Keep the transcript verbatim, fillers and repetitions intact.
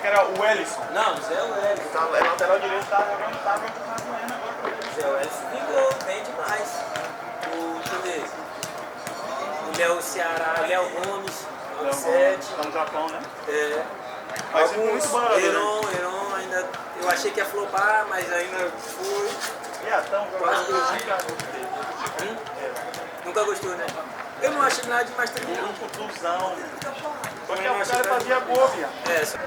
Era o Wellison. Não, Zé Wellison. Tá, é lateral direito, tá jogando, tá jogando, tá jogando. Zé Wellison jogou bem demais. O, deixa eu ver. O Léo Ceará, Léo Gomes, Léo Gomes, nove sete. Tá no Japão, né? É. Mas muito bom jogador, né? Heron, Heron ainda. Eu achei que ia flopar, mas ainda foi. Yeah, tão jogando. Quase dois mil. Hum? Nunca gostou, né? Eu não acho nada demais também, não. Muito duzão. Porque o cara fazia gol, viado. É, só.